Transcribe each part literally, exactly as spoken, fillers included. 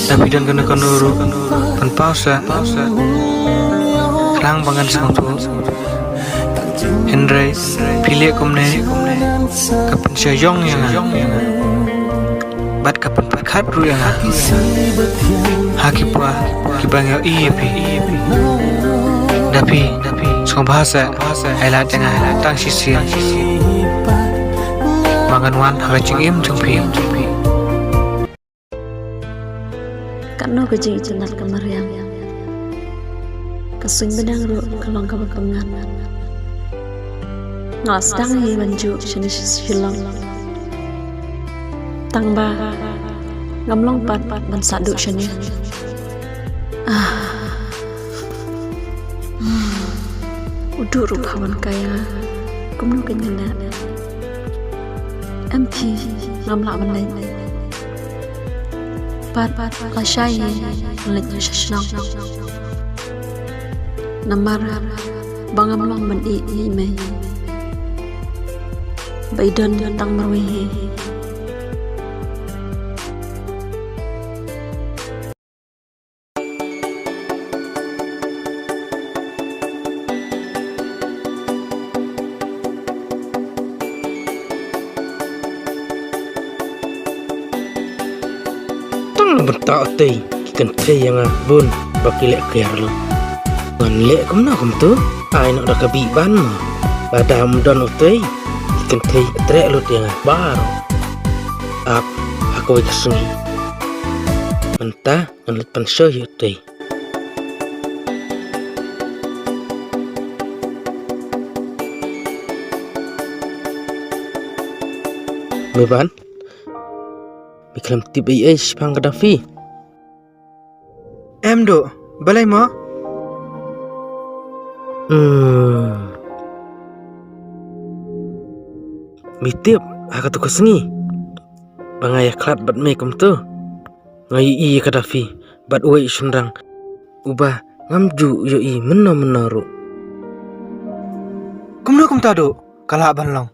Lada phi don kano kano ruh, pynpaw seh. Khnang ba ngan sngewthuh. Hynrei phi leh kumne ka pynshah ïong ïa nga bad ka pynpyrkhat ruh ïa nga ha ki por kiba nga ïohi ïa phi. Da phi sngewbha seh ai lad ïa nga tang shisien ba ngan wan ha ka jingim jong phi. Katno ka jingitynnad ka mariang. Ka suiñ bneng ruh ka long kaba pyngngad. Nga la sdang hi ban juh shane sha Shillong. Tang ba ngam long pat ban sah duh shane. Ah. U Duh ruh kha wan kai ïa nga. Kumno kan ïa nga. Em phi, ngam lah ban leit. Pat lashai ngan leit sha shnong. Namar ba ngam long ban ïeh ïa i mei ba i don tang marwei hi. Tang na bynta utei ki kynthei ïa nga bun ba ki leh kiar lut. Ngan leh kumno kumto? Ai noh da ka bih ban mo. Lada ym don utei ki kynthei treh lut ïa nga baroh. Ap ha kawei ka sngi. Mynta ngan leit pynshoi ïa utei. Meban, me khlem tip ei ei shaphang ka Dafi? Em Duh, balei mo? Hmm. Me tip ha kato ka sngi ba nga ïakhlad bad me kumto? Nga ïohi ïa ka Dafi bad uwei u shynrang uba ngam ju ïohi mynno mynno ruh. Kumno kumta Duh, ka lah ban long?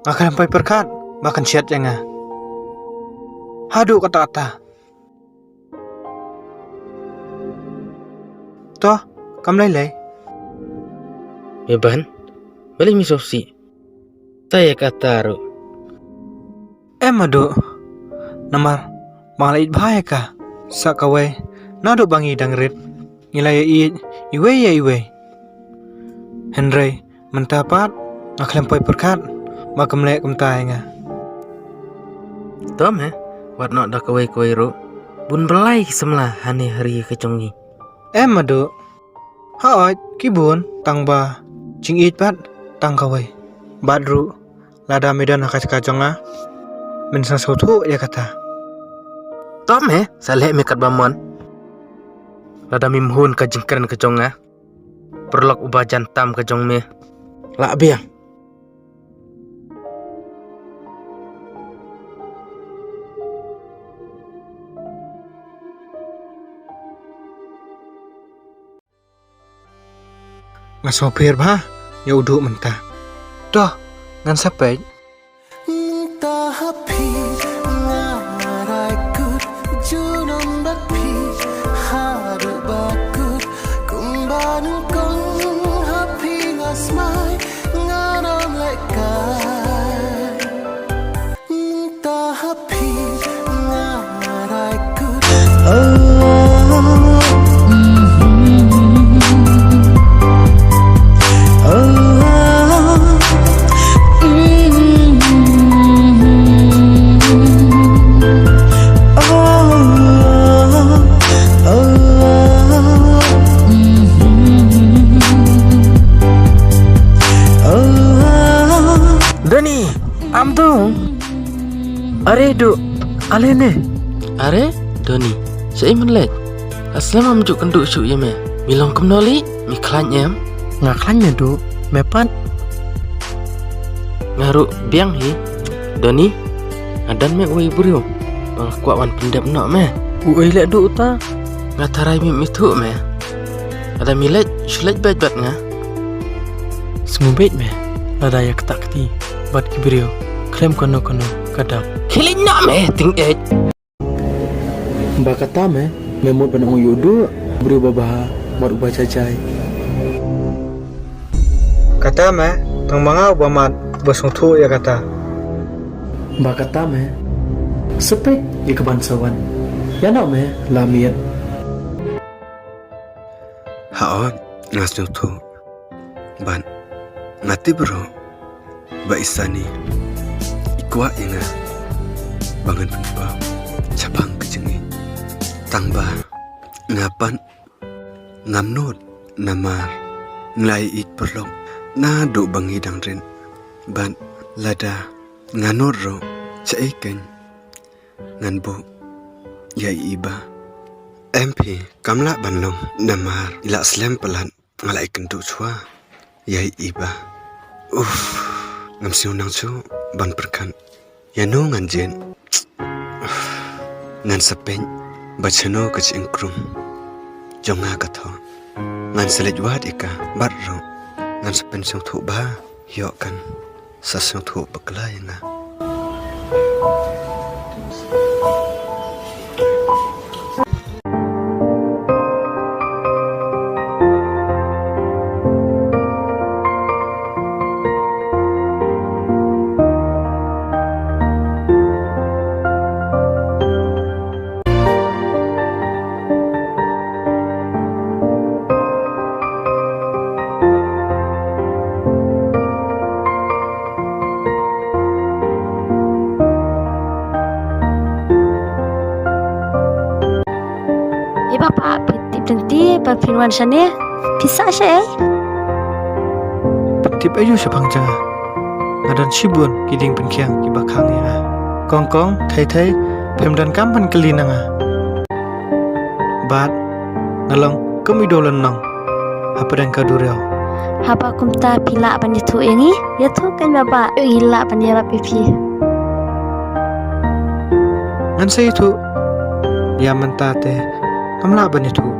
Nga khlem poi pyrkhat ba kan shet ïa nga. Haduh katta katta. To, kam lei lei. Meban, balei me sngewsih? Sa ïa kata ruh. Em Duh, namar ba nga la ïeit bha ïa ka. Sa kawei, naduh ba ngi dang rit ngi la ïa ïeit iwei ïa iwei. Hynrei mynta pat nga khlem poi pyrkhat ba kam leh kumta ïa nga. To me, wat noh da kawei kawei ruh. Bun blei ki samla hane ha ri ka jong ngi. Em Duh. Hooid, ki bun, tang ba jingïeit pat tang kawei. Bad ruh lada me don ha ka jaka jong nga, men sngewthuh ïa kata. To me, sa leh me katba mon. Lada mem hun ka jingkren ka jong nga, paralok uba jan tam ka jong me, lah biang. Nga sngewpher bha ïa u Duh mynta. To, ngan sa peit. Mynta ha phi nga rai kut, junom bad phi haduh ba kut, kumba nyngkong ha phi nga smai, nga nym leh kai. Mynta ha phi nga rai kut. Donny, am dong. Are Duh, ale ne. Are Donny, shaei men leit? Aslem am ju kynduh shuh ïa me. Me long kumno lei? Me khlaiñ em? Nga khlaiñ ne Duh, me pat? Nga ruh biang hi. Donny, nga don me uwei u briew ba nga kwah wan pyndep noh me. Uei leh Duh uta? Nga tharai mem ithuh me. Lada me leit, shu leit beit bad nga. Sngewbha me, lada ïa ktah kti bad ki briew, khlem kano kano ka dap. Khie leit noh me, tyngeh. Ba kata me, me mut ban ong ïa u Duh, briew ba bha, bad uba jai jai. Kata me, tang ma nga uba mat, uba sngewthuh ïa kata. Ba kata me, sa peit ïa kaban sa wan. Ïa noh me, la miet. Hooid, nga sngewthuh. Bad nga tip ruh ba i Sani i kwah ïa nga ba ngan pynpaw shaphang ka jingïeit. Tang ba nga pat ngam nud namar nga la ïeit paralok naduh ba ngi dang rit. Bad lada nga nud ruh, shaei keiñ ngan buh ïa i Iba. Em phi, kam lah ban long namar i la slem palat. Nga la ïakynduh shuwa ïa i Iba. Uff, ngam sngew nang shuh ban pyrkhat ïano ngan jied. Uff, ngan sa peit ba shano ka jingkhrum jong nga ka thoh. Ngan sa leit wad ïa ka bad ruh ngan sa pynsngewthuh ba ïoh kan sa sngewthuh bakla ïa nga. Ïa ba pa phi tip lynti ba phin wan shane. Phi sah shaei? Phi tip aïu shaphang jong nga? Nga don shibun ki dieng pynkhiang kiba khang ïa nga. Kong kong, thei thei, phim donkam ban kylli na nga. Bad nga long kum i dewlynnong hapdeng ka duriaw. Haba kumta phi lah ban ïathuh ïa ngi? Ïathuh keiñ baba, ngi lah ban ïarap ïa phi. Ngan sa ïathuh. Ïa mynta te ngam lah ban ïathuh.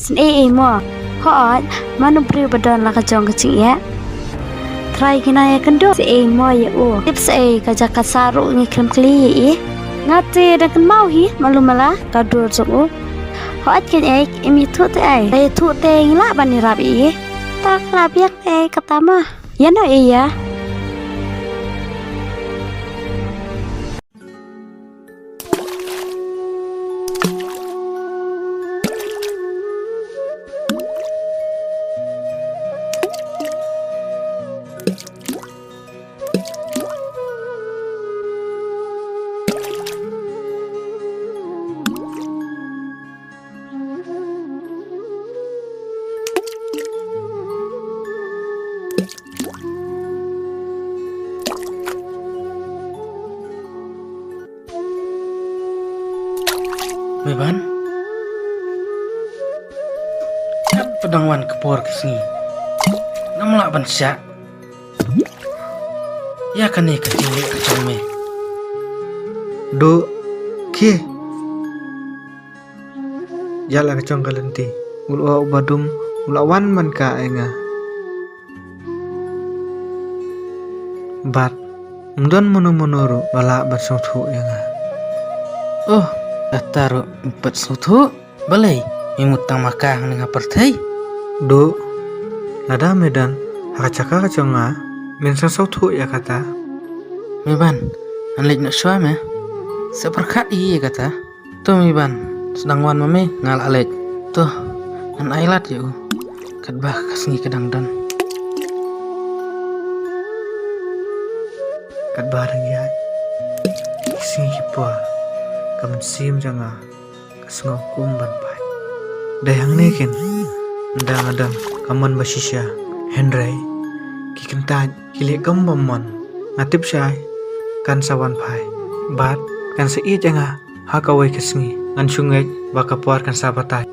Sngewsih ei mo. Hooid, mano briew ba don la ka jong ka jingeh. Trai ki nang ïakynduh sngewsih ei mo ïa u. Tip sngewsih ei ka jaka sah ruh ngi khlem kylli ïa i. Nga te dang kynmaw hi malu mala ka dur jong u. Hooid keiñ ei, im ïathuh te ei. Da ïathuh te ngi lah ban ïarap ïa i. Ta ka la biang te ei kata ma. Ïa noh ei ïa. Meban? Katba dang wan ka por ka sngi, ngam lah ban shah ïa kane ka jingleh ka jong me. Duh, khie. Ïa la ka jong ka lynti, u la, uba dum u la wan man ka ïa nga. Bad ym don mano mano ruh ba lah ban sngewthuh ïa nga. Oh, kata ruh ym pat sngewthuh. Balei, me mut tang ma ka hangne ha pyrthei? Duh, lada me don ha ka jaka ka jong nga, men sngewthuh ïa kata. Meban, ngan leit noh shuwa me. Sa pyrkhat ïa kata. To Meban, sdang wan ma me nga la leit. To, ngan ai lad ïa u. Katba ka sngi ka dang don. Katba dang ïaid ki sngi ki por, ka mynsiem jong nga ka sngew kum ban pait. Dei hangne kin, ynda nga don ka mon ba shisha, hynrei ki kyntait ki leh kum ba mon. Nga tip shai kan sa wan phai bad kan sa ïeit ïa nga ha kawei ka sngi. Ngan shu ngeit ba ka por kan sa batai.